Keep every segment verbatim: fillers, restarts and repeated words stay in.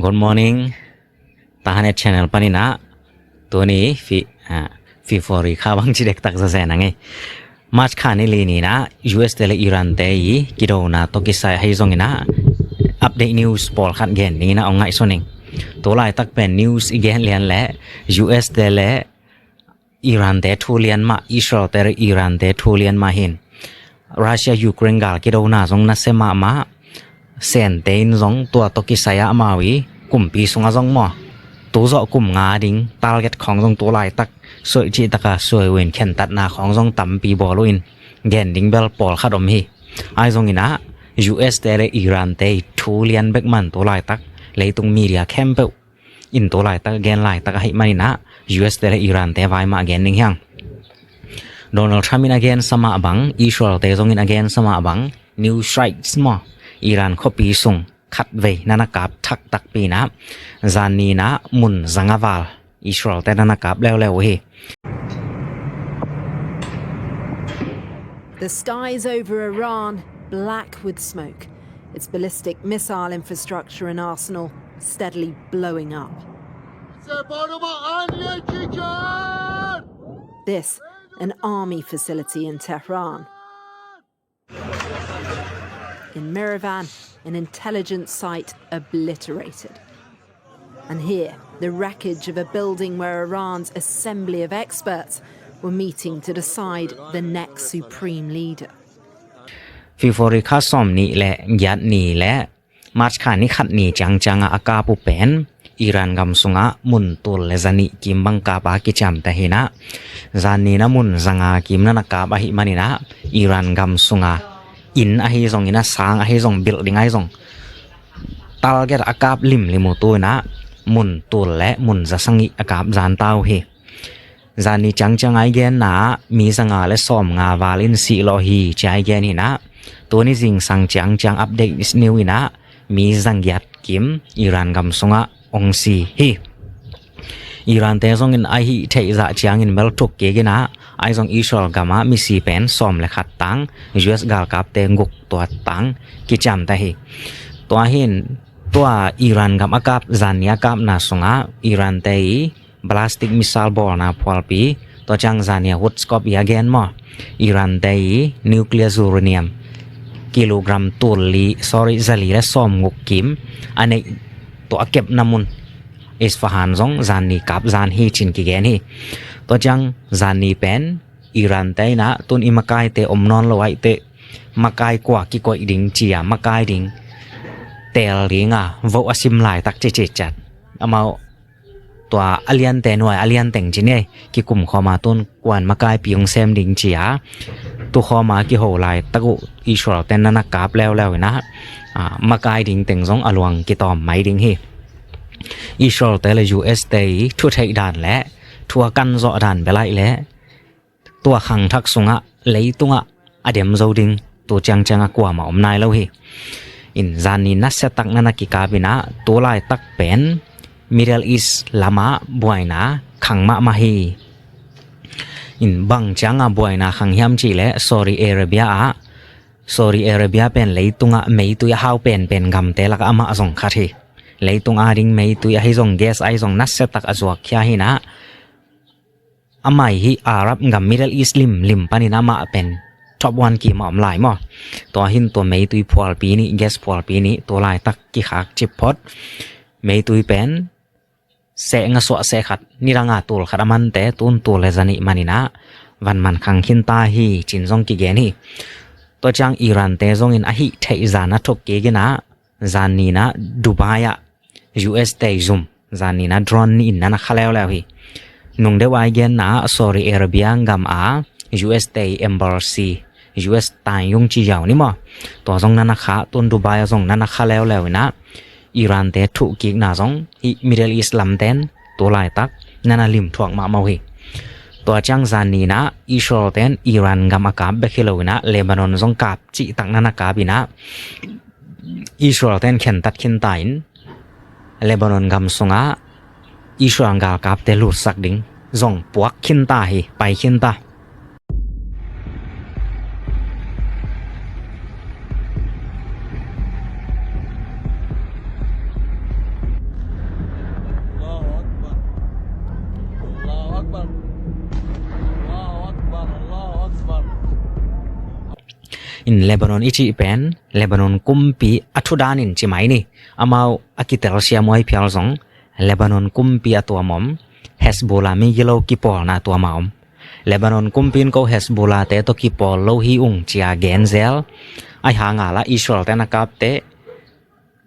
Good morning. Tahan et channel panin ah tuni fi, ah, February kha bang ci dektak zazen ang e. March kha ni li ni-in ah U S te le Iran te i kidona tawh kisai ahi zongin ah update news pawlkhat gen dingin ah ong ngaihsun ing. Tu laitak pen news i gen lian le U S te le Iran te thu lian mah, Israel te le Iran te thu lian mah hi in. Russia Ukraine gal kidona zong nasia mahmah, Sente in zong tua tawh kisai ah amau i kumpi sungah zong maw, tu zawh kum nga ding target khawng zong tu laitak suai cih taka suai uh in, khentatna khawng zong tampi bawl uh in, gen ding bel pawlkhat om hi. Ahi zongin ah U S te le Iran te i thu lian bek man tu laitak leitung media khempeuh in tu laitak gen laitak ahih manin ah U S te le Iran te vai mah gen ding hi hang. Donald Trump in a gensa mah bang, Israel te zongin a gensa mah bang, new strikes maw, Iran khuapi sung khatvei na na kap thak takpi in ah zan ni-in ah mun zanga val Israel te na na kap leuleu uh hi. The skies over Iran black with smoke, its ballistic missile infrastructure and arsenal steadily blowing up. This, an army facility in Tehran. In Miravan, an intelligence site obliterated. And here, the wreckage of a building where Iran's assembly of experts were meeting to decide the next supreme leader. February kha sawm nih le giat ni le March kha ni khat ni ciangciang ah a kap uh pen Iran gam sungah mun tul le zanih kim bang kap a kiciamteh hi in ah, zan ni-in ah mun zanga kim na na kap ahih manin ah Iran gam sunga inn ahi zongin ah, sang ahi zong, building ahi zong, target a kap limlim uh tu-in ah mun tul le mun za sagih a kap zan ta uh hi. Zan ni ciangciang a i genna ah mi zanga le sawmnga val in sih lawh hi ci a i gen hi in ah, tuni zingsang ciangciang update is new in ah mi zagiat kim Iran gam sungah ong si hi. Iran te zongin a hih theih zah ciangin bel thuk kik in ah, ahi zong Israel gam ah misi pen sawm le khat tang, U S galkapte guk, tua tang kiciamteh hi. Tua hi in tua Iran gam a kap, zan ni a kapna sungah Iran te i ballistic missile bawlna phualpi, tua ciang zan ni a Woodscope i a gen maw, Iran te i nuclear uranium kilogram tul li, sorry, za li le sawmguk kim a neih, tua a kepna mun Isfahan zong zan ni kap zan hi ci-in kigen hi. Tua ciang zan ni pen Iran te in ah tun i makaite om nawn lo ahih teh makai kua kikoih ding ci a, makai ding teel ding a vote a sim laitak ci ci ciat, amau tua a liante nuai a lian teng ci ni ei, kikum khawm a tun kuan makaipi ong sem ding ci a, tu khawm a kiho laitak uh Israel ten na na kap leuleu in ah, ah, makai ding teng zong a luang kitawm mai ding hi. Israel te le U S te i thu theih dan le thu a kan zawh dan bel ahih leh tua khangthak sungah leitungah a dem zo ding tu ciangciang a kuamah om nai lo hi. In zan ni nasia tak na na kikap in ah, tu laitak pen Middle East lamah buaina khang mahmah hi. In bang ciang a buaina khang hiam cih leh Saudi Arabia ah, Saudi Arabia pen leitungah meitui a hau penpen gamte lakah amah zong khat hi. Leitung a ding meitui ahi zong, gas ahi zong nasia tak a zuakkhia hi in ah, amah hi Arab gam, Middle East limlim panin amah pen top one kimah om lai maw. Tua hi in tua meitui phualpi nih, gas phualpi nih tu laitak kikhak cip phot. Meitui pen seh nga suah seh khat, nidang a tul khat a mante tun tul le zanih man in ah van man khang khin ta hi ci-in zong kigen hi. Tua ciang Iran te zongin a hih theih zan a thuk kik in ah, zan ni-in ah Dubai ah U S te i zum, zan ni-in ah drone nih in na na kha leuleu hi. Nung deuh a i genna ah Saudi Arabia gam a U S te i embassy, U S taiyung ci ziau ni maw, tua zong na na kha, tun Dubai ah zong na na kha leuleu in ah, Iran te thuh kikna zong hih Middle East lamten tu laitak na na lim thuak mahmah uh hi. Tua ciang zan ni-in ah Israel ten Iran gam a kap bek hi lo in ah Lebanon zong kap cih tak na na kap in ah, Israel ten khentat khin ta in, Lebanon gam sungah Israel galkapte lutsak ding zong puak khin ta hi, pai khin ta. In Lebanon i cih pen Lebanon kumpi a thudan in ci mai ni. Amau a kitelsiam uh ahi phial zong Lebanon kumpi a tuam om Hezbollah migilo kipawlna tuam a om. Lebanon kumpi in ko Hezbollah te tawh kipawl lo hi ung ci a genzel. Ahi hanga la Israel te na kapte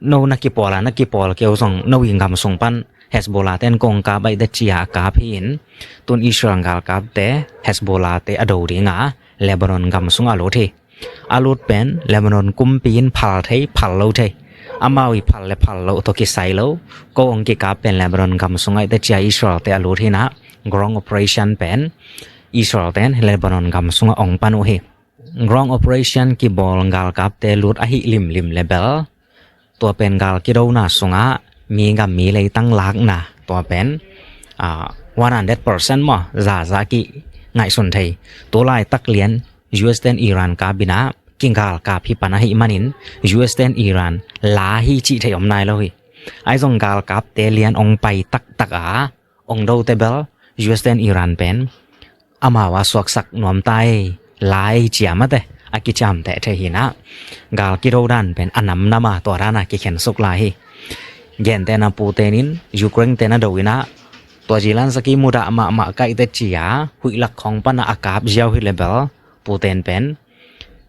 no na kipawl a na kipawl keu zong no i gam sung pan Hezbollah ten kong kap aih te ci a kap hi in tun Israel galkapte Hezbollah te a do dinga Lebanon gam sung a lut hi. A lut pen Lebanon kumpi in phal thei phal lo thei amau i phal le phal lo tawh kisai lo ko ong kikap pen Lebanon gam sung aih te ci a Israel te a lut hi na ground operation pen Israel ten Lebanon gam sungah ong pan uh hi. Ground operation kibawl galkapte lut ahi limlim le bel tua pen gal kidona sungah mi gam mi leitang lakna tua pen ah, one hundred percent maw zaza ki ngaihsun thei. Tulai tak lian U S ten Iran kapina kigalkap hi pan ahi manin U S ten Iran la hi cih thei om nai lo hi. Ahi zong galkapte lian ong pai taktak a ong dote bel U S ten Iran pen amau a suaksak nuam tai lai ciamate a kiciamteh thei hi na. Gal kido dan pen a namnama tua dana kikhensuk lai hi. Gentena Putin in Ukraine tena do ina tua Zelensky mudah mahmah kaihte cia huihlak khong pana a kap ziau hi le bel Putin pen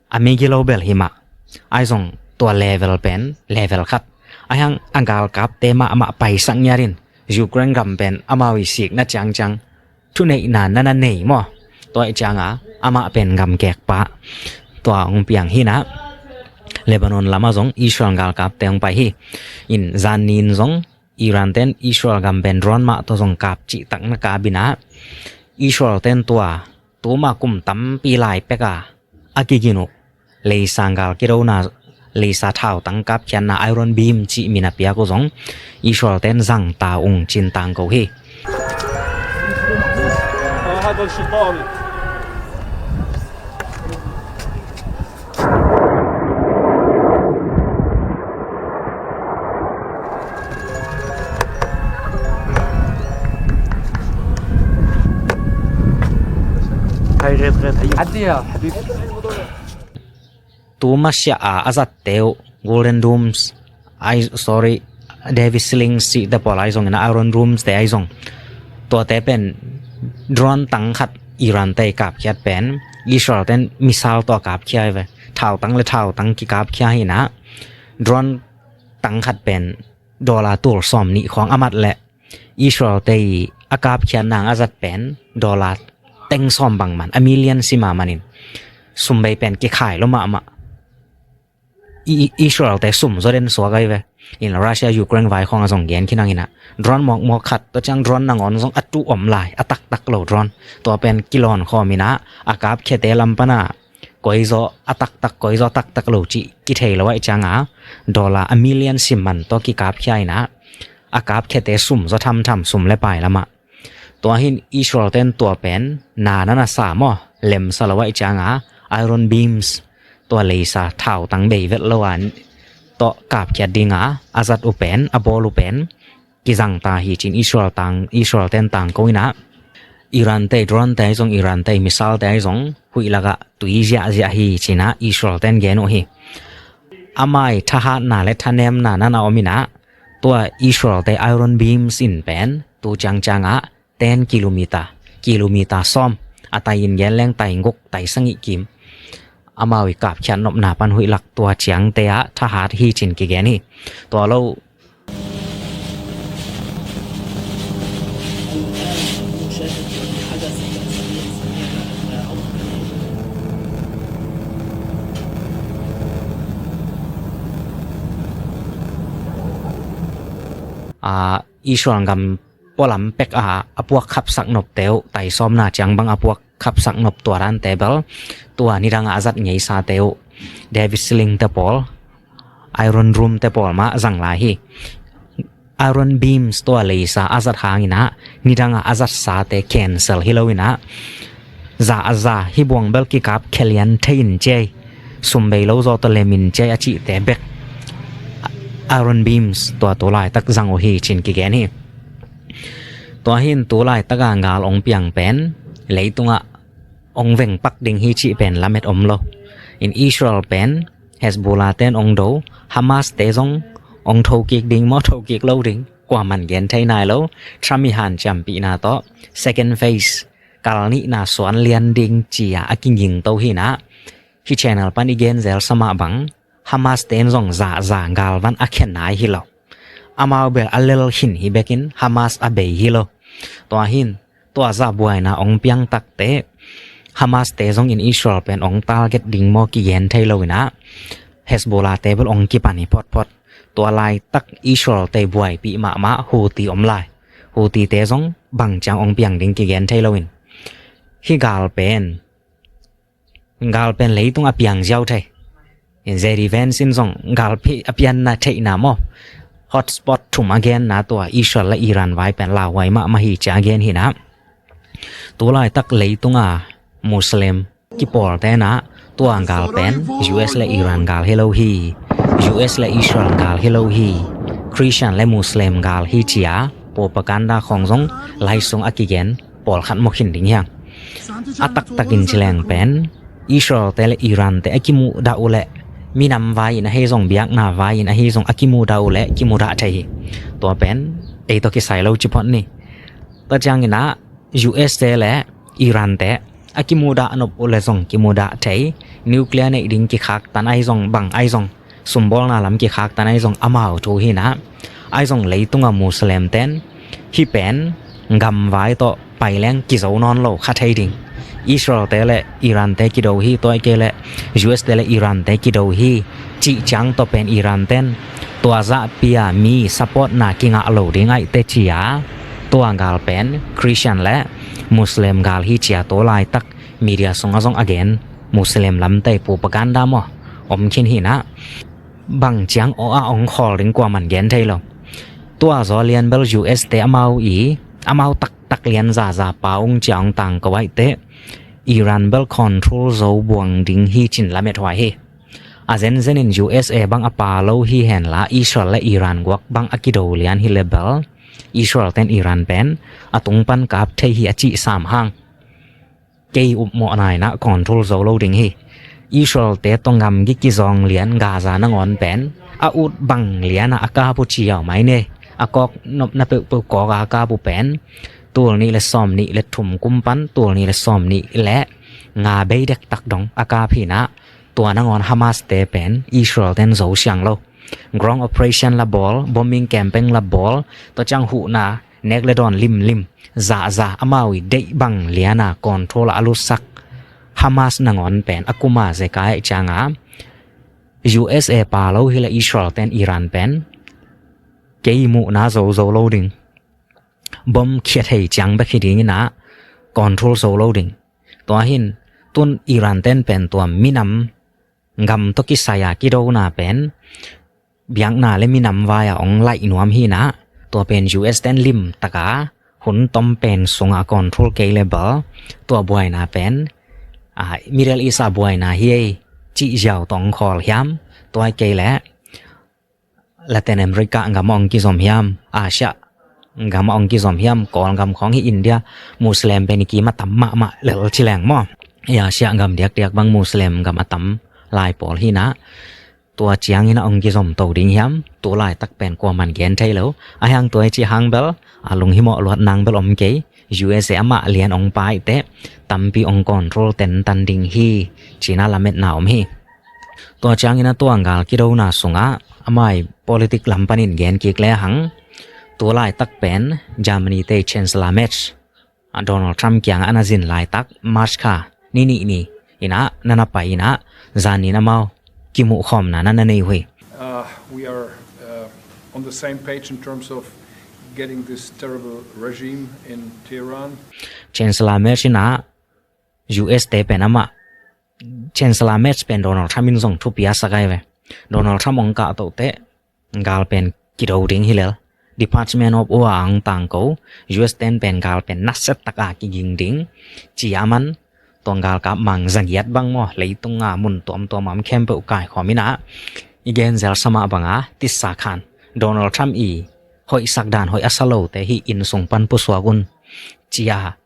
a migilo bel hi mah. Ahi zong tua level pen level khat ahi hang a galkapte mahmah paisak ngiatin Ukraine gam pen amau i sikna ciangciang thuneihna nana nei maw? Tua ih cianga amah pen gamkekpa tua hong piang hinah Lebanon lamah zong Israel galkapte hong pai hi. In zannin zong Iran ten Israel gam pen drone mah tawh zong kap cihtakna kabinah Israel ten tua tuma kum tampi lai peka a kigin uh leisa gal kidona leisa thautang kapkhiatna Iron Beam cih min a piak uh zong Israel ten zangta ung cintang ko hi. Tuma siah a a zatte uh Golden Domes ai sorry David Slings cihte pawl ai zong ina Iron Domes te ai zong tuate pen drone tang khat Iran te i kapkhiat pen Israel ten missile tawh a kapkhia hi ve. Thautang le thautang kikapkhia hi ina drone tang khat pen dollar tul sawm nih khawng a mat leh Israel te i a kapkhiat nang a zat pen dollar teng sawm bang man a million sima manin sumbei pen kikhai lo mahmah. Israel te sum zaw den suak ahi ve. In Russia Ukraine vai khawng a zong gen khinang ina drone mawkmawk khat tua ciang drone nangawn zong a tu om lai a taktak lo drone tua pen kilawn khawm ina a kapkhiate lam pana koizaw a taktak koizaw taktak lo cih kithei lo aih cianga dollar a million sim man tawh kikapkhia ina a kapkhiate sum zaw thamtham sum le pai lamah. Tua hin Israel ten tua pen na na na sa maw lemsa lo aih cianga Iron Beams tua leisa thautang bei vet lo a tawh kapkhiat dinga a zat uh pen a bawl uh pen kizangta hi cin Israel tang Israel ten tang ko ina Iran te drone te zong Iran te missile te zong huih lakah tui ziahziah hi cina Israel ten gen uh hi. Amai thahatna le thanemna nana om ina tua Israel te Iron Beams in pen tu ciangciangah ten kilometer kilometer sawm a tai in gen leng tai nguk tai sangih kim amau i kapkhiat nopna pan huih lak tua ciangte ah thahat hi cin kigen hi. Tua lo Israel gam pualam pek a a puak khapsak nopte uh tai sawmna ciang bang a puak khapsak nop tua dante bel tua nidanga a zat ngeisate uh David Sling te pawl Iron Room te pawl mah zang lai hi. Iron Beams tua leisa a zat hangina nidanga a zatsate cancel hi lo ina za a za hi buang bel kikap khelian thei in ciai sumbei lo zaw tawh lemin ciai a cihte bek Iron Beams tua tu laitak zang uh hi cin kigen hi. Tua hin tu laitaka ngal ong piang pen leitungah ong vengpak ding hi cih pen lamet om lo. In Israel pen Hezbollah ten ong do, Hamas te zong ong thokik ding maw, thokik lo ding, kuaman gen thei nai lo. Trump i hanciampihna tawh second phase, kal nihna suan lian ding ci-a a kigingto hi-in ah, hih channel pan i gen zel sa mah bang, Hamas ten zong zahzah galvan a khia nai hi lo. Amau bel a lel khin hi bekin Hamas a bei hi lo. Tua hi-in tua zah buaina ong piang takteh Hamas te zong in Israel pen ong target ding maw kigen thei lo-in ah, Hezbollah te bel ong kipan hi photphot. Tua laitak Israel te buaipih mahmah Houthi om lai. Houthi te zong bang ciang ong piang ding kigen thei lo-in, hih gal pen, gal pen leitung a piang ziau thei. In J D Vance in zong gal pi-, a pianna theihna maw, hotspot thum a genna, tua Israel le Iran vai pen lauhuai mahmah hi ci-a gen hi-in ah, tu laitak leitunga Muslim kipawl ten ah tua gal pen U S le Iran gal hi lo hi, U S le Israel gal hi lo hi, Christian le Muslim gal hi ci-a propaganda khawng zong lai sung a kigen pawlkhat mu khin ding hi hang. A taktakin ci leng pen Israel te le Iran te a kimuhdah uh leh, minam vai-in ahi zong, biakna vai-in ahi zong a kimuhdah uh leh kimuhdah thei hi. Tua pen ei tawh kisai lo ci phot ni. Tua ciangin ah U S te le Iran te a kimuhdah nop uh leh zong kimuhdah thei. Nuclear neih ding kikhaktan ahi zong, bang ahi zong, sumbawlna lam kikhaktan ahi zong amau thu hi-in ah, ahi zong leitunga Muslim ten hih pen gamvai tawh pai leng kizo nawn lo kha thei ding. Israel te le Iran te kido hi, tua ahih kei leh U S te le Iran te kido hi cih ciang tawh pen Iran ten tua zahpi-a mi supportna kingah lo ding ahih teh ci-a, tua gal pen Christian le Muslim gal hi ci-a tu laitak media sungah zong a gen, Muslim lamte propaganda maw, om khin hi-in ah, bang ciang aw a ong khawl ding kuaman gen thei lo. Tua zaw lian bel U S te amau i, amau taktak lian zahzah pau ung ci-a ong tangko ahih teh, Iran bel control zo buang ding hi ci-in lamethuai hi. A zenzenin U S A bang a pha lo hi henla, Israel le Iran guak bang a kido lian hi leh bel, Israel ten Iran pen a tung pan kap thei hi a cih sam hang, kei upmawhna in ah control zo lo ding hi. Israel te tawh gamgi kizawng lian Gaza nangawn pen a ut bang lian-a a kap uh ci-a mai ni. A kawk nopna peuhpeuh kawk a kap uh pen tul nih le sawmnih le thum kum pan tul nih le sawmnih le nga bei dektak dong a kap hi-in ah, tua nangawn Hamas te pen Israel ten zo siang lo. Ground operation la bawl, bombing campaign la bawl, tua ciang huhna, nek le dawn limlim, zahzah, amau i deih bang lian-a control a lutsak Hamas nangawn pen a kum a zekai ciang a, U S A pha lo hi leh Israel ten Iran pen kei muhna zo zo lo ding, bom khia thei ciang bek hi dingin ah control zo lo ding. Tua hi-in tun Iran ten pen tua minam gam tawh kisai-a kidona pen biakna le minam vai-a ong laih nuam hi-in ah, tua pen U S ten limtak a hun tom pen sungah control kei leh bel, tua buaina pen, a, Middle East a buaina hi ei cih ziau tawh ong khawl hiam, tua ahih kei leh Latin America gam ah ong kizom hiam, Asia gam ah ong kizom hiam, Kawlgam khawng hi, India, Muslim pen i kim a tam mahmah lel ci leng maw. I Asia gam diakdiak bang Muslim gam a tam lai pawl hi-in ah, tua ciangin ah ong kizom to ding hiam, tu laitak pen kuaman gen thei lo. Ahih hang tua i cih hang bel, a lunghimawh luat nang bel om kei, U S A amah lian ong pha ahih teh tampi ong control tentan ding hi, ci-in ah lametna om hi. Tua ciangin ah tua gal kidona sungah amah i politic lam panin gen kik lehang, tu laitak pen Germany te Chancellor Merz, a, Donald Trump kiangah a na zin laitak March kha ni nih ni-in ah na na pai-in ah, zan ni-in amau kimuh khawmna na na nei uh hi. Uh, we are, uh, on the same page in terms of getting this terrible regime in Tehran. Chancellor Merz in ah U S te pen amah, Chancellor Merz pen Donald Trump in zong thupi a sak ahi ve. Donald Trump ong kahtoh teh gal pen kido ding hi lel. Department of War ong tangko, U S ten pen gal pen nasia tak a kiging ding, ci-a man, tua galkap mang zagiat bang maw, leitung a mun tuamtuam a om khempeuh kaikhawm in ah, i gen zel sa mah bang a, tisa khan Donald Trump i hoihsak dan hoih a sa lote hih inn sung pan pusuak un, ci-a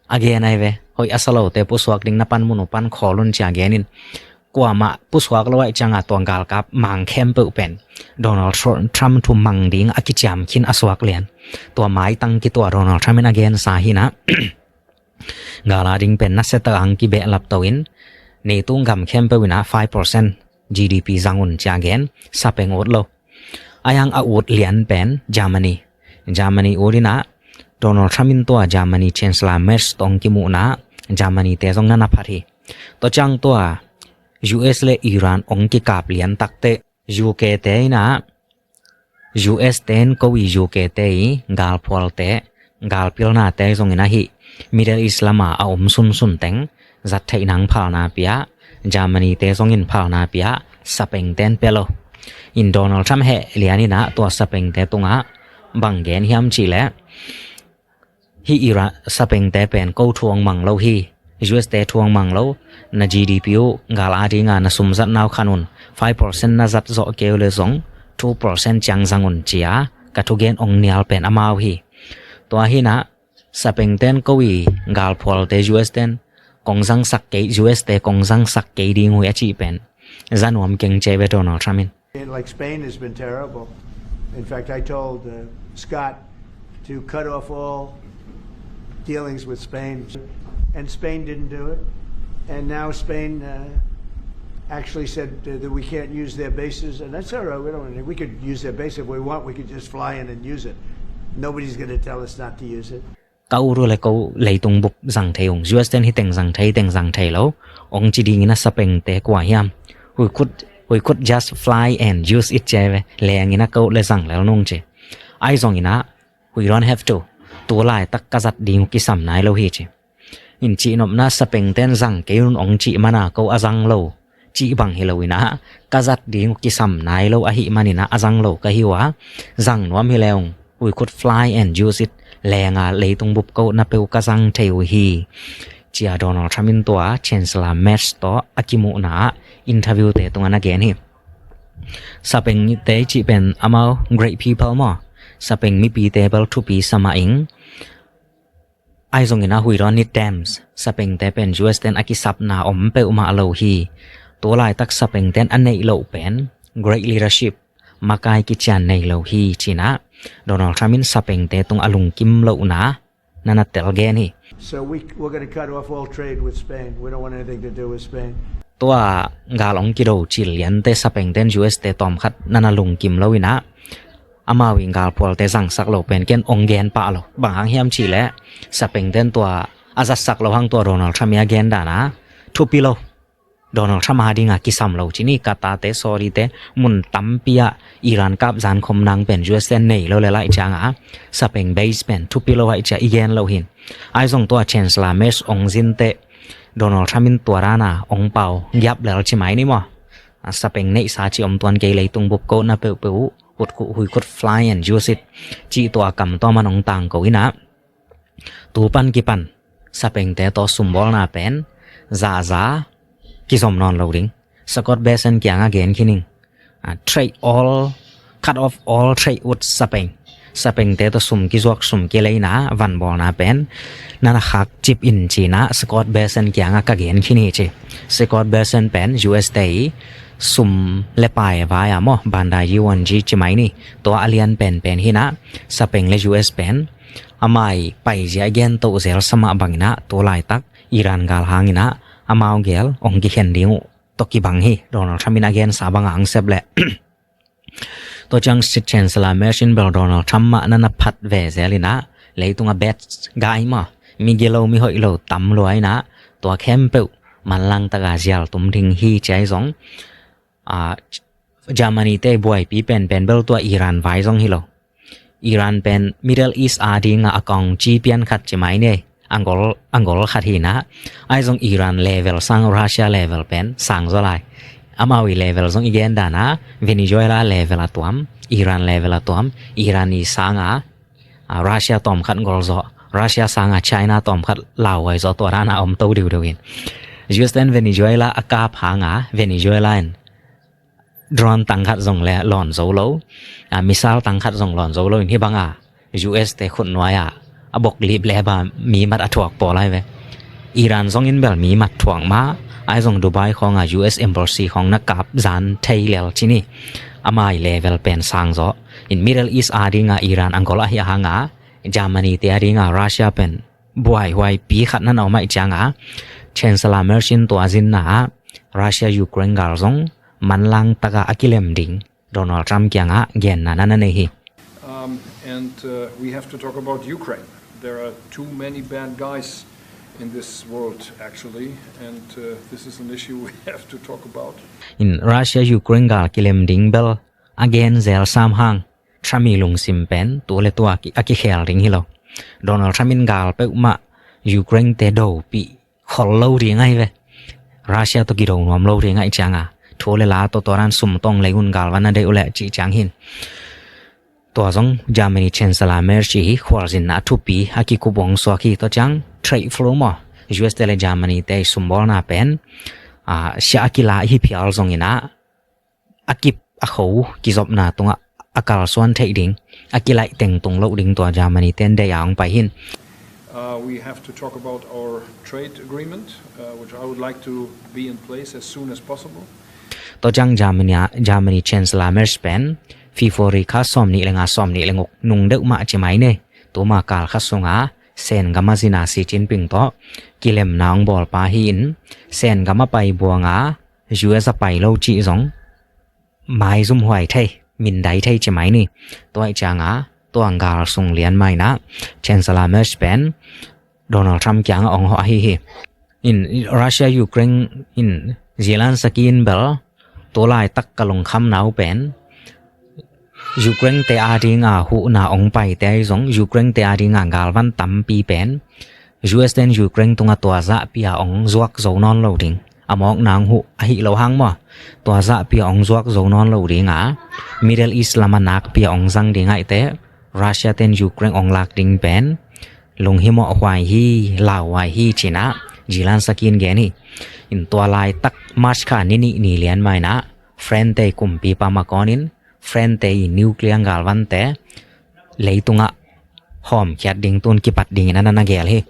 a gen ahi ve. Hoih a sa lote pusuak ding na panmun uh pan khawl un ci-a gen in, kuamah pusuak lo ahih cianga tua galkap mang khempeuh pen Donald Trump thu mang ding a kiciam khin a suak lian. Tua maitang kitua Donald Trump in a gensa hinah, gal a ding pen nasia tak ang kibehlap to in, neitung gam khempeuh inah five percent G D P zang un cia gen, sapeng ut lo. A yang a ut lian pen Germany. Germany ut inah Donald Trump in tua Germany Chancellor Merz tawh hong kimuhna Germany te zong na na phat hi. Tua ciang tua U S le Iran hong kikap lian takteh U K te inah, U S te in ko i U K te i galphualte, galpilnate zong inah hih Middle East lama a om sunsun teng zat theih nang phalna pia, Germany te zong in phalna pia, sapengten pia lo. In Donald Trump heh lian inah tua sapengte tungah bang gen hiam cihleh, hih Iran sapengte pen ko thu hong mang lo hi, U S te thu hong mang lo, na G D P uh gal a dinga na sum zat nau khan un, five percent na zat zawh kei uh le zong two percent ciang zang un cia ka thugen hong nial pen amau hi. Tua hinah sapengten ko i galphualte U S ten kong zangsak kei, U S te kong zangsak kei ding uh hi a cih pen za nuam keng cia ve Donald Trump in. Like Spain has been terrible. In fact, I told uh, Scott to cut off all dealings with Spain, and Spain didn't do it. And now Spain uh, actually said uh, that we can't use their bases, and that's all right. We don't. We could use their base if we want. We could just fly in and use it. Nobody's going to tell us not to use it. Ka ut uh le ko leitung bup zang thei ung. U S ten hih teng zang thei, teng zang thei lo hong ci dingin a sapengte kua hiam? We could, we could just fly and use it cia ve. Lengin a ko ut le zang lel nung ci. Ahi zong inah, we don't have to. Tu laitak ka zat ding uh kisam nai lo hi ci. In cihnopna sapengten zang kei un hong cih mana ko a zang lo cih bang hi lo inah, ka zat ding uh kisam nai lo ahih man inah a zang lo ka hi uh a, zang nuam hi le ung. We could fly and use it. Lenga leitung bup ko na peuh ka zang thei uh hi, cia Donald Trump in tua Chancellor Merz tawh a kimuhna ah interview te tungah na gen hi. Sapengte cih pen amau great people maw, sapeng mipite bel thupi sa mah ing. Ahi zongin a, we don't need them. Sapengte pen U S ten a kisapna om peuhmah lo hi. Tu laitak sapengten a neih loh pen great leadership, makai kician nei lo hi, ci-in ah Donald Trump in sapengte tung a lungkim lohna na na tel gen hi. So we, we're gonna cut off all trade with Spain. We don't want anything to do with Spain. Tua gal hong kido cil liante sapengten U S te tawmkhat na na lungkim lo in ah, amau in galphualte zangsak lo pen ken hong gen pah lo. Bang hang hiam cih leh sapengten tua a zatsak lo hang tua Donald Trump i a gen dan ah thupi lo. Donald Trump a ding a kisam lo ci ni. Qatar te, Saudi te, mun tampi ah Iran kap zan khom nang pen U S ten nei lo le lai ciang ah, sapeng base pen thupi lo ahih ciang i gen lo hi. Ahi zong tua Chancellor Merz hong zin teh Donald Trump in tua dan a hong pau giap lel ci mai ni maw. A, sapeng neihsa cih om tuan kei, leitung bup ko na peuhpeuh uh, hutkhuh huikhut, fly and use it, cih tua kam tua man hong tangko in ah, tu pan kipan sapengte tawh sumbawlna pen zaza kizom nawn lo ding. Scott Bessent kiangah gen khin ing. A, trade all, cut off all trade with Spain. Sapengte tawh sum kizuak, sum kileina, vanbawlna pen na na khak cip in ci-in ah Scott Bessent kiangah ka gen khin hi ci. Scott Bessent pen U S te i sum le pai vai a maw, Bandai Yuan ji ci mai ni, tua a lian penpen hi in ah, sapeng le U S pen amau i paizia i gen toh zel sa mah bang in ah, tu laitak Iran gal hang in ah amau gel hong kikhen ding uh tawh kibang hi, Donald Trump in a gensa bang a hong sep leh. Tua ciang Chancellor Merz in bel Donald Trump mah na na phat ve zel in ah, leitung a bad guy maw, mi gilo mi hoih lo tam lua in ah, tua khempeuh manlang tak a zial tum ding hi ci. Ahi zong, a, Germany te buaipi penpen bel tua Iran vai zong hi lo. Iran pen Middle East a ding a account ci pian khat ci mai ni. A gol, a gol khat hi in ah. Ahi zong Iran level sang Russia level pen sang zaw lai. Amau i level zong i gen dan ah Venezuela level a tuam, Iran level a tuam, Iran i sang a, a, Russia tawmkhat gol zaw, Russia sang a China tawmkhat lauhuai zaw, tua dan a om to diudeu in. U S ten Venezuela a kap hang a, Venezuela in drone tang khat zong le lawn zo lo, a, missile tang khat zong lawn zo lo in, hih bang a U S te khut nuai ah a bok lip le ba mi mat a thuak pawl lai ve. Iran zong in bel mi mat thuak mah, Ahi zong Dubai khawngah U S embassy khawng na kap zan thei lel ci ni. A mai level pen sang zaw. In Middle East a dingah Iran a gol ahi a hangah Germany te a dingah Russia pen buaihuai pi khat na na om ahih ciangah Chancellor Merz in tua zinna ah Russia Ukraine gal zong manlang takah a kilem ding Donald Trump kiangah genna na na nei hi. Um, and uh, we have to talk about Ukraine. There are too many bad guys in this world, actually, and uh, this is an issue we have to talk about. In Russia Ukraine gal kilem ding bel a gen zel sam hang Trump i lungsim pen tu le tua a kikhel ding hi lo. Donald Trump in gal peuhmah Ukraine te dopih khol lo ding ahi ve. Russia tawh kido nuam lo ding ahih cianga thu le la tawh tua dan sum tawng lei un galvan a deih uh leh cih ciang hin. Tua zong Germany Chancellor Merz hi khualzinna a thupi a kikup hong suak hi. Tua ciang trade flow maw, U S te le Germany te sumbawlna pen sia a kila hi phial zongin ah a kip a kho kizopna tungah a kalsuan theih ding a kilaih tengtung loh ding tua Germany ten deih a hong pai hin. Uh, we have to talk about our trade agreement, uh, which I would like to be in place as soon as possible. Tua ciang Germany, Germany Chancellor Merz pen February kha sawm nih le nga sawm nih le nguk nung deuh mah ci mai ni. Tuma kal kha sunga Sen gama zina Xi Jinping tawh kilemna hong bawlpa hi in Sen gama pai buanga U S a pai lo cih zong maizum huai thei, mindai thei ci mai ni. Tua ahih cianga tua gal sung lian mainah Chancellor Merz pen Donald Trump kiangah hong hawh ahi hi. In Russia Ukraine in Zelensky in bel tu laitak ka lungkhamna uh pen Ukraine te a dinga huhna hong paite ahi zong Ukraine te a dinga galvan tampi pen U S ten Ukraine tungah tua zahpia hong zuak zo nawn lo ding a mawkna hong huh ahi lo hang maw, tua zahpia hong zuak zo nawn lo dinga Middle East lama nakpia hong zang ding ahihte Russia ten Ukraine hong lak ding pen lunghimawh huai hi, lauhuai hi cinah Zelensky in gen hi. In tua laitak March kha ni nih ni lian mainah Frente kumpipa makawnin Frente i nuclear galvante leitungah hawmkhiat ding tun kipat dingin a na na gel hi.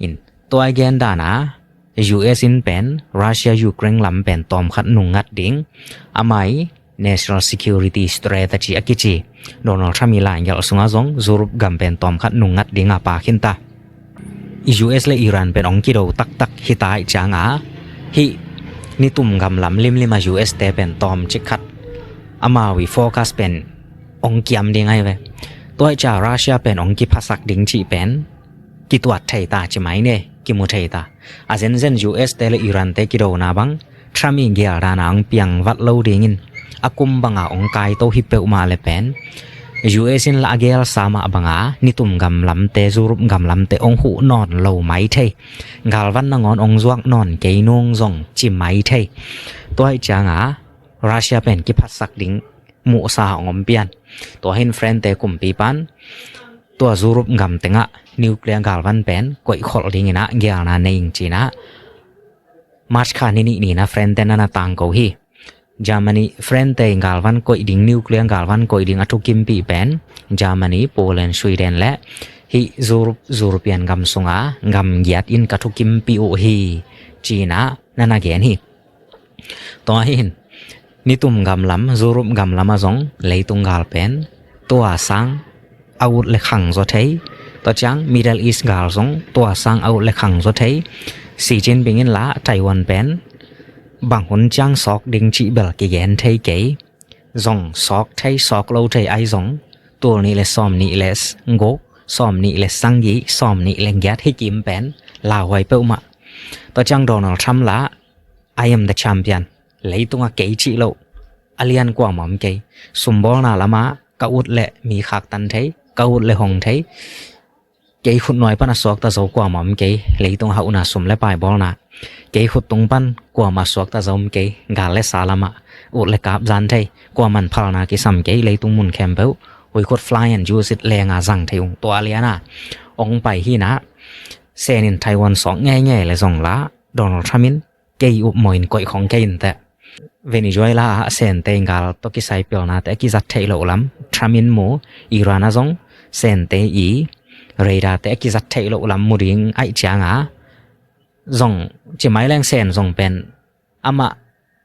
In tua i gen dana U S in pen Russia Ukraine lam pen tawmkhat nungngat ding amai national security strategy a kici Donald Trump i laingelh sungah zong Europe gam pen tawmkhat nungngat ding a pakhinta. U S le Iran pen hong kido taktak hita ahih cianga hih nitum gam lam limlima U S te pen tawmcik khat amau i focus pen hong kiam ding ahi ve. Tua ahih cianga Russia pen hong kiphasak ding cih pen kituat thei ta ci mai ne, kimu thei ta. A zenzen U S te le Iran te kidona bang Trump i gel dana hong piang vat lo dingin a kum banga hong kaito hi peuhmah le pen U S in la a gelsa mah banga nitum gam lamte Europe gam lamte hong huh nawn lo mai thei. Galvan nangawn hong zuak nawn kei nung zong ci mai thei. Tua ahih cianga Russia pen kiphatsak ding muhsa hong om pian. Tua hin Frente kumpipan tua Europe gam tengah nuclear galvan pen koihkholh dinginah gelna nei ing cinah March kha ni nih nina Frente nana tangko hi. Germany Frente galvan koih ding nuclear galvan koih ding a thukimpih pen Germany, Poland, Sweden le hih Europe, European gam sunga gam giat in ka thukimpih uh hi cinah nana gen hi. Tua hin nitum gamlam, Europe gamlam ah zong leitung gal pen tua sang a ut le khang zaw thei. Tua ciang Middle East gal zong tua sang a ut le khang zaw thei. Xi Jinping in la Taiwan pen bang hun ciang sawk ding cih bel kigen thei kei. Zong sawk thei sawk lo thei ai zong tul nih le sawm nih le guk, sawm nih le sagih, sawm nih le giat hi kim pen lauhuai peuhmah. Tua ciang Donald Trump la I am the champion. Leitungah kei cih loh a lian kuamah om kei. Sumbawlna lamah ka ut le mi khaktan thei, ka ut le hong thei. Kei khut nuai pan a suakta zo kuamah om kei. Leitungah hauhna sum le pai bawlna. Kei khut tung pan kuamah suakta zo om kei. Gal le sa lamah ut le kap zan thei. Kuaman phalna kisam kei leitung mun khempeuh. Hui khut fly and use it lenga zang thei ung. Tua liana ong pai hina. Sen in Taiwan sawk ngeingei le zong la Donald Trump in kei upmawh in koih khong kei inteh. Venezuela ah Sente in gal tawh kisai pilnate a kizat theih loh lam Trump in mu. Iran ah zong Sente i radarte a kizat theih loh lam mu ding aih cianga zong ci mai leng Sen zong pen amah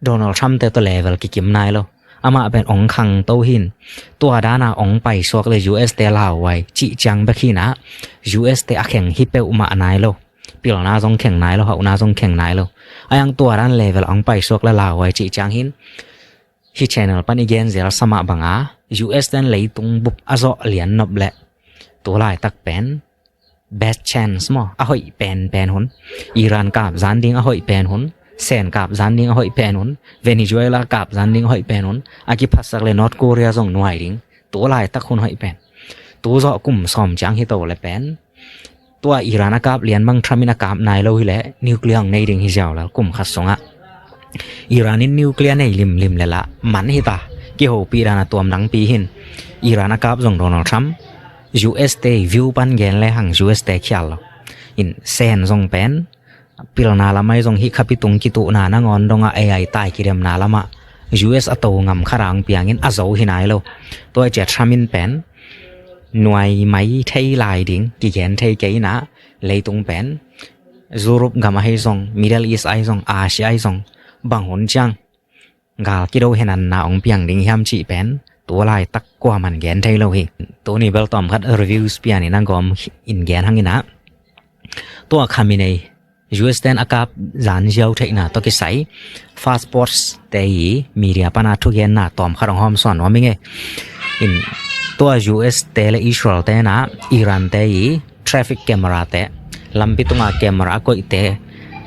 Donald Trump te tawh level kikim nai lo. Amah pen ong khangto hin, tua dana ong paisuak le U S te lauhuai cih ciang bek hinah, U S te a kheng hi peuhmah nai lo. Pilna zong kheng nai lo, hauhna zong kheng nai lo. Aiang tua dan level ong paisuak le lauhuai cih ciang hin, hi channel pan i gen zel sa mah banga U S ten leitung bup a zawh lian nop leh tu laitak pen best chance maw, a hoih penpen hun. Iran kap zan ding a hoih pen hun, Sen kap zan ding a hoih pen hun, Venezuela kap zan ding a hoih pen hun, a kiphatsak le North Korea zong nuai ding. Tu laitak hun hoih pen. Tu zawh kum sawm ciang hi to le pen, tua Iran a kap lian bang Trump in a kap nai lo hileh nuclear hong nei ding hi ziau lal kum khat sungah. Iran in nuclear nei limlim le lah man hita, kihopih dan a tuam dangpi hin. Iran a kap zong Donald Trump, U S te view pan gen le hang U S te khial lo. In Sen zong pen pilna lamah zong hih khapi tung kituhna nangawn dongah A I tai kidemna lamah U S a to ngam khat ang piangin a zo hi nai lo. Tua i cia Trump in pen nuai mai thei lai ding kigen thei kei inah, leitung pen Europe gam ahi zong, Middle East ahi zong, Asia ahi zong, bang hun ciang gal kido henanna ong piang ding hiam cih pen tu laitak kuaman gen thei lo hi. Tuni bel tawm khat reviews pian in a gawm in gen hang inah, tua Khamenei U S ten a kap zan ziau theihna tawh kisai Fast Post te i media pana thugenna tawm khat ong hawm sawn nuam ing e. In tua U S te le Israel tenah Iran te i traffic camera te, lampi tunga camera a koihte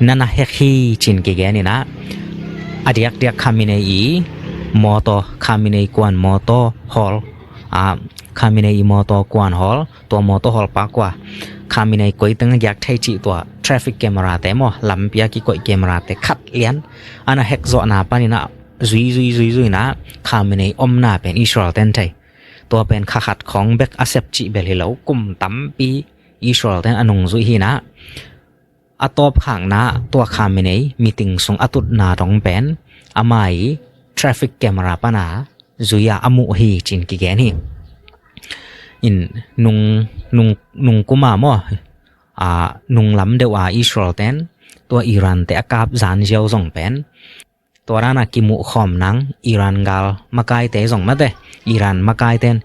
nana hack hi cin kigen inah, a diakdiak Khamenei i mawtaw, Khamenei kuan mawtaw hawl, a, Khamenei i mawtaw kuan hawl, tua mawtaw hawl pa kua, Khamenei koi teng a giak thei cih tua traffic camera te maw, lampi a kikoih camera te khat lian ana hack zawhna pan inah zui zui zui zui inah Khamenei omna pen Israel ten thei. Tua pen kha khat khawng bek a sep cih bel hi lo, kum tampi Israel ten a nungzuih hinah, a tawpkhakna tua Khamenei meeting sung a tutna dong pen ama i traffic camera pana zui-a a muh hi cin kigen hi. In nung, nung, nung kuma maw, a, nung lam deuh a Israel ten tua Iran te a kap zan ziau zong pen tua dana kimuh khawm nang Iran gal makaite zong mate, Iran makaiten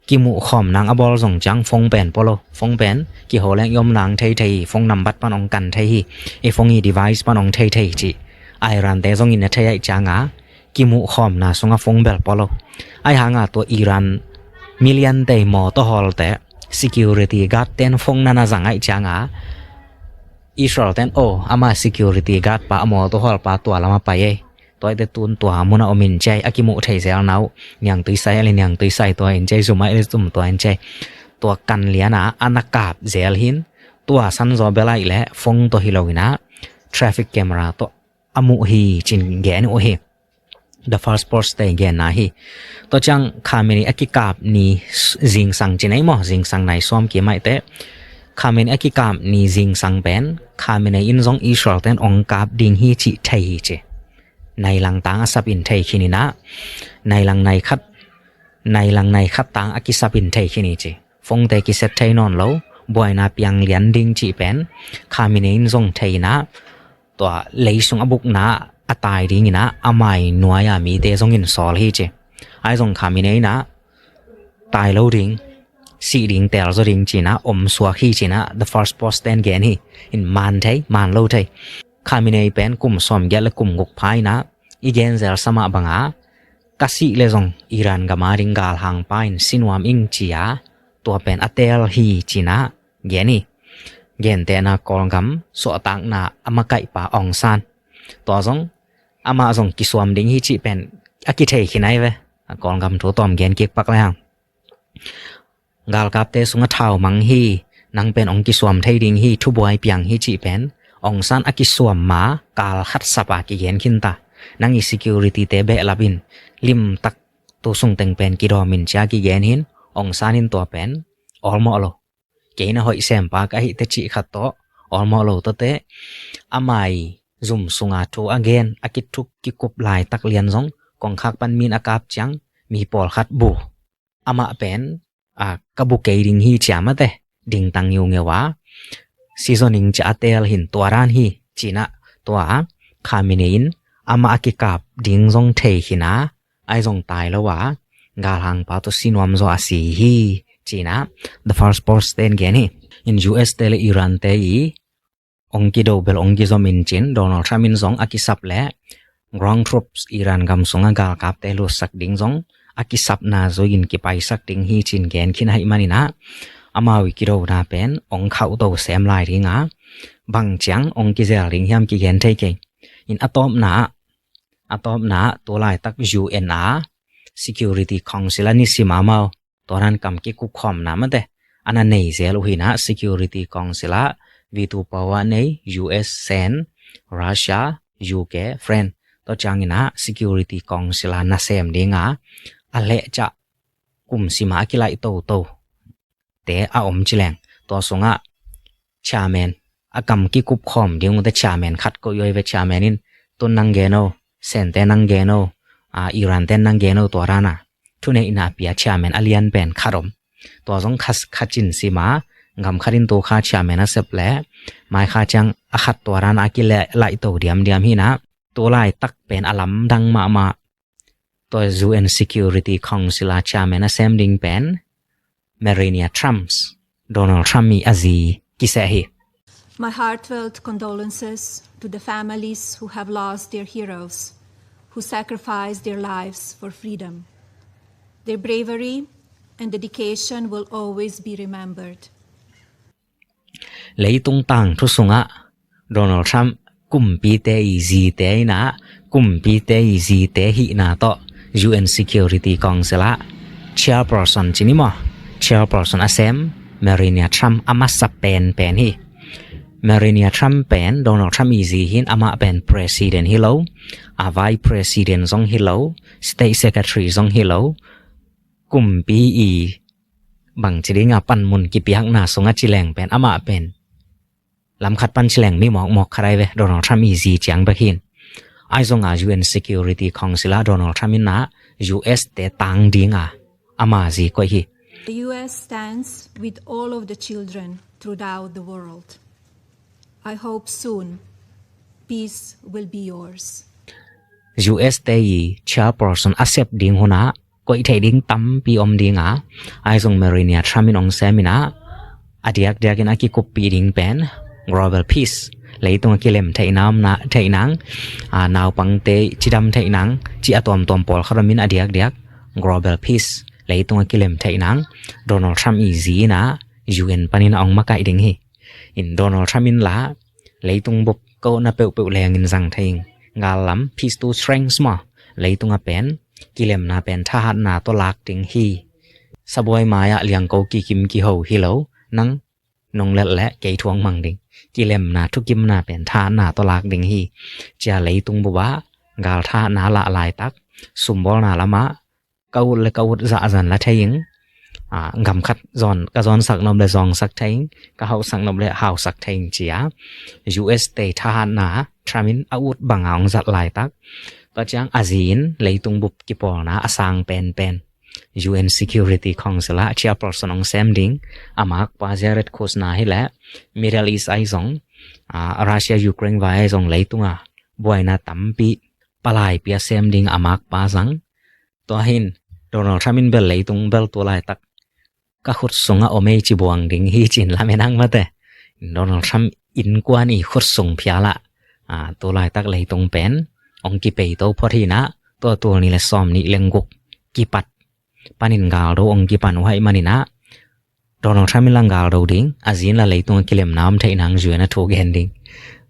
kimuh khawm nang a bawl zong ciang phone pen polo, phone pen kiho leng i om nang thei thei hi, phone nambat pan ong kan thei hi, i phone i device pan ong thei thei hi cih Iran te zong in a thei aih cianga kimuh khawmna sunga phone bel polo. Aih hanga tua Iran milian tei mawtaw hawlte security guard ten phone nana zang aih cianga Israel ten, oh, ama security guard pa a mawtaw hawl pa tua lama pai ei. Tuaite tun tua muna om in cei, a kimuh thei zel nau, niangtui sai ali niangtui sai tua in cei, zum ai ali zum tua in cei. Tua kan liana ana kap zel hin, tua sanzaw bel aih le phone tawh hi lo inah traffic camera tawh a muh hi cin gen uh hi. The Fast Post te genna hi. Tua ciang Khamenei a kikap ni zingsang ci nei maw, zingsang nai suam ki maihte. Khamenei a kikap ni zingsang pen Khamenei in zong Israel ten ong kap ding hi cih thei hi ci. Nailang tang a sap in thei khin inah, nailang nai khat, nailang nai khat tang a kisap in thei khin hi ci. Phone te kiset thei nawn lo, buaina piang lian ding cih pen Khamenei in zong thei inah, tua leisung a bukna a tai ding inah amai nuai-a mite zong in sawl hi ci. Ai zong Khamenei inah tai lo ding, sih ding, tel zaw ding cinah om suak hi cinah The Fast Post ten gen hi. In man thei, man lo thei. Khamenei pen kum sawm giat le kum guk pha inah i gen zel sa mah banga ka sih le zong Iran gama ding galhang pa in si nuam ing cia tua pen a tel hi cinah gen hi. Gentehna Kawlgam suahtakna a makaihpa Aung San, tua zong amah zong kisuam ding hi cih pen a kithei khin ai ve. A Kawlgam thu tawm gen kik pak le hang. Galkapte sungah thau mang hi, nang pen ong kisuam thei ding hi, thubuai piang hi cih pen Aung San a kisuam ma kal khat sapa kigen khin ta. Nang i security te behlap in, limtak tu sung teng pen kidawm in cia kigen hin, Aung San in tua pen awlmawh lo. Kei na hoih sempa ka hih teh cih khat tawh awlmawh lo tawte, amai zum sunga thu a gen a kithuk kikup laitak lian zong kongkhak pan min a kap ciang mi pawlkhat bu, amah pen a ka bu kei ding hi cia mate dingtang ngiungeu a, seasoning cia a tel hin tua dan hi. ci-in ah tua Khamenei in amah a kikap ding zong thei khin a, ahi zong tai lo a, galhangpa tawh si nuam zaw a si hi, ci-in ah The First Post-te in gen hi. In U S-te le Iran-te i ong kido bel ong kizom in cin, Donald Trump in zong a kisap le ground troops Iran gam sungah galkapte lutsak ding zong a kisapna zui-in kipaisak ding hi, ci-in gen khin ahih manin ah, amau i kidona pen ong khauhto sem lai ding a, bang ciang ong kizel ding hiam kigen thei kei. In a tawpna ah, a tawpna ah tu laitak U N a Security Council a nisim a amau tua dan kam kikupkhawmna mate a na nei zel uh hi-in ah, Security Council ah veto power nei U S, Sen, Russia, U K, France, tua ciangin ah Security Council a nasem ding a, a lehcah kum sim a kilaih toto te a om ci leng, tua sungah chairman, a kam kikupkhawm ding uh te chairman khat koih uh hi ve. Chairman in, tun nang gen o, Sen-te nang gen o, a, Iran-te nang gen o, tua dan a thuneihna pia chairman a lian pen khat om. Tua zong kha, kha cin sim a, gam khat in tu kha chairman a sep le, mai kha ciang a khat tua dan a kilaih to diamdiam hi-in ah, tu laitak pen a lamdang mahmah tua U N Security Council a chairman a sem ding pen Melania Trump, Donald Trump i a zi kiseh hi. My heartfelt condolences to the families who have lost their heroes, who sacrificed their lives for freedom. Their bravery and dedication will always be remembered. Leitung tangthu sungah Donald Trump kumpite i zite in ah, kumpite i zite hihna tawh U N Security Council ah chairperson ci ni maw, chairperson a sem Melania Trump a masa penpen hi. Melania Trump pen Donald Trump i zi hi-in, amah pen president hi lo, a vice president zong hi lo, state secretary zong hi lo, kumpi i bangci ding a panmun kipiakna sungah ci leng pen amah pen lam khat pan ci leng mi mawkmawk khat ahi ve, Donald Trump i zi ciang bek hi-in. Ahi zong a U N Security Council ah Donald Trump in ah U S-te tang ding a ama zi koih hi. The U S stands with all of the children throughout the world. I hope soon peace will be yours. U S-te i chairperson a sep ding hun ah koih theih ding tampi om ding a, ahi zong Melania Trump in ong sem in ah, a diakdiak in a kikuppih ding pen global peace, leitung a kilem theihna, omna theih nang, a, naupangte cidam theih nang, cih a tuamtuam pawlkhat om in, a diakdiak global peace, leitung a kilem theih nang Donald Trump i zi in ah U N panin a ong makaih ding hi. In Donald Trump in lah leitung bup ko na peuhpeuh leng in zang thei ing. Gal lam, peace to strength maw, leitung a pen kilemna pen thahatna tawh lak ding hi. Sabuai mai ah liangko kikim kiho hi lo, nang nong let le kei thu ong mang ding. Kilemna, thukimna pen thahatna tawh lak ding hi, ci-a leitung bup ah gal thahatna lah laitak, sumbawlna lam ah ka ut le ka ut zahzan la thei ing, a, gam khat zawn, ka zawnsak nop le zawngsak thei ing, ka hauhsak nop le hausak thei ing, ci-a U S-te thahatna Trump in a ut bang a ong zat laitak, tua ciang a zi in leitung bup kipawlna a sang penpen U N Security Council ah chairperson ong sem ding a makpa Jared Kushner hi leh, Middle East ahi zong, a, Russia Ukraine vai ahi zong leitung a buaina tampi palai pia sem ding a makpa zang. Tua hi-in Donald Trump in bel leitung bel tu laitak ka khut sungah om ei ci buang ding hi, ci-in lamen ang mate. Donald Trump innkuan i khut sung phial ah, a, tu laitak leitung pen ong kipeito phot hi-in ah, tua tul nih le sawm nih le guk kipat panin galdo ong kipan uh ahih manin ah, Donald Trump in lah galdo ding, a zi in lah leitung a kilemna om theih nang U N a thu gen ding.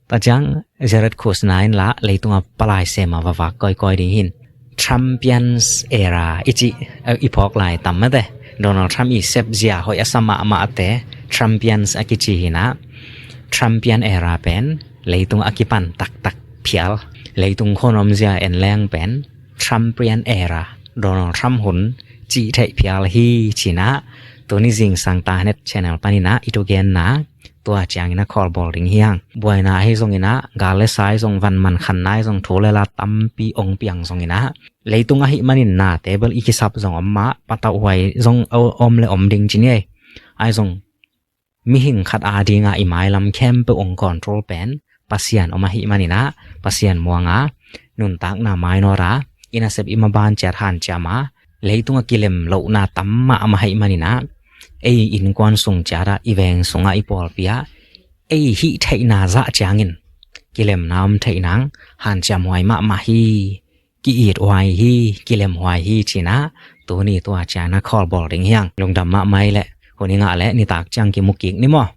Tua ciang Jared Kushner in lah leitung a palai sem a va vak kawikawi ding hi-in, Trumpians era i cih, eh, i phawk lai tam mate. Donald Trump i sep zia hoih a sa mahmahte Trumpians a kici hi-in ah, Trumpian era pen leitung a kipan taktak phial, leitung khon om zia en leng pen Trumpian era, Donald Trump hun cih theih phial hi, ci-in ah tuni zingsang Tanet channel panin ah i thugenna tua ciangin a khawlbawl ding hi hang. Buaina ahi zongin ah, gal le sa ahi zong, van man khanna ahi zong, thu le la tampi ong piang zongin ah, leitung ahih manin nate bel i kisap zong om mah, patauhhuai zong o-, om le om ding ci ni ei. Ahi zong mihing khat a ding a i mailam khempeuh ong control pen Pasian om ahih manin ah, Pasian muang a, nuntakna mainawt a, i nasep i maban ciat hanciam a, leitung a kilem lohna tam mahmah ahih manin ah, ei innkuan sung ciat ah, i veng sungah, i pawlpi ah ei hih theihna zah ciangin kilemna om theih nang, hanciam huai mahmah hi, ki-it huai hi, kilem huai hi ci-in ah, tuni tua ciang na khawlbawl ding hi hang. Lungdam mahmah leh, hun i ngah leh nitak ciang kimu kik ni maw.